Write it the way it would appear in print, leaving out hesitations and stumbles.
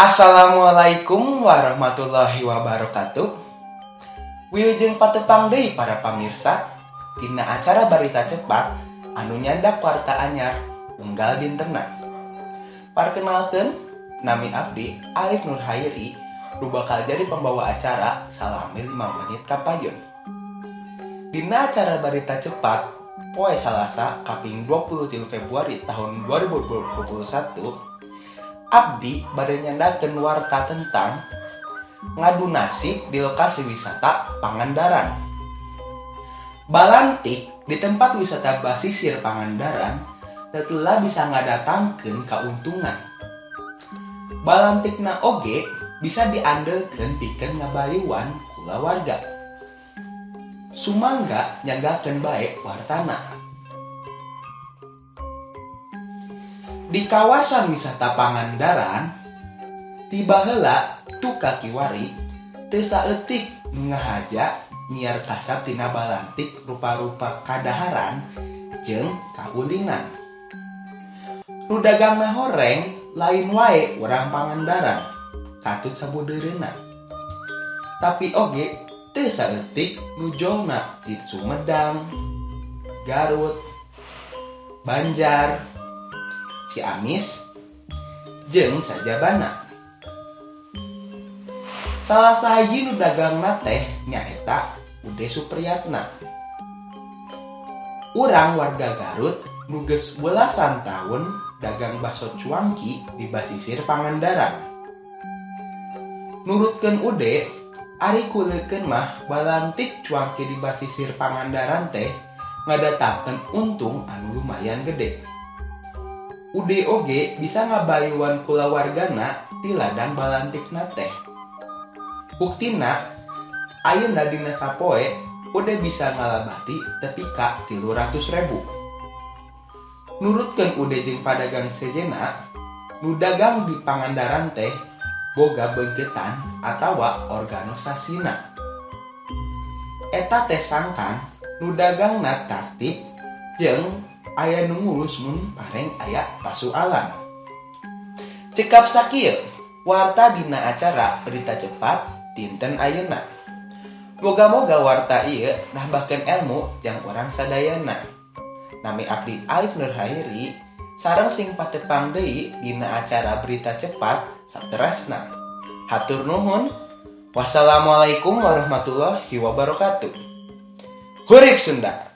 Assalamualaikum warahmatullahi wabarakatuh. Wilujeng patepang deui para pamirsa dina acara Barita Cepat anu nyandak warta anyar unggal dintenna. Parkenalkeun, nami abdi Alif Nur Hairi nu bakal jadi pembawa acara salami 5 menit kapayun. Dina acara Barita Cepat poe Salasa kaping 23 Februari tahun 2021, abdi bade nyandakeun warta tentang ngadu nasib di lokasi wisata Pangandaran. Balantik di tempat wisata basisir Pangandaran telah bisa ngadatangkeun kauntungan. Balantikna oge bisa diandelkeun pikeun ngabayuan kulawarga. Sumangga nyanggakeun bae wartana. Di kawasan wisata Pangandaran, tiba heula tuka kiwari teu saeutik nu ngahaja nyiar kasab tina balantik rupa-rupa kadaharan jeung kaulinan. Nu dagangna horeng lain wae urang Pangandaran, katut sabudeureunna. Tapi oge teu saeutik nu jolna ti Sumedang, Garut, Banjar, Ciamis, jeung sajabana. Salah sahiji nu dagangna teh nyaeta Ude Supriyatna. Urang warga Garut nu geus belasan tahun dagang baso cuangki di basisir Pangandaran. Nurutkeun Ude, ari kuleukeun mah balantik cuangki di basisir Pangandaran teh ngadatangkeun untung anu lumayan gede. Ude oge bisa ngabayuan kulawargana ti ladang balantikna teh. Buktina, ayeuna dina sapoe Ude bisa ngalabati tepi ka 300.000. Nurutkeun Ude jeung padagang sejenna, nu dagang di Pangandaran teh boga beungkeutan atawa organisasina. Eta teh sangkan nu dagangna tartib jeung aya nu ngurus mun pareng aya pasualan. Cekap sakieu warta dina acara Berita Cepat dinten ayeuna. Moga-moga warta ieu nambahkeun ilmu jang urang sadayana. Nami abdi Alif Nur Hairi, sareng sing patepang deui dina acara Berita Cepat saterasna. Hatur nuhun. Wassalamualaikum warahmatullahi wabarakatuh. Hurip Sunda.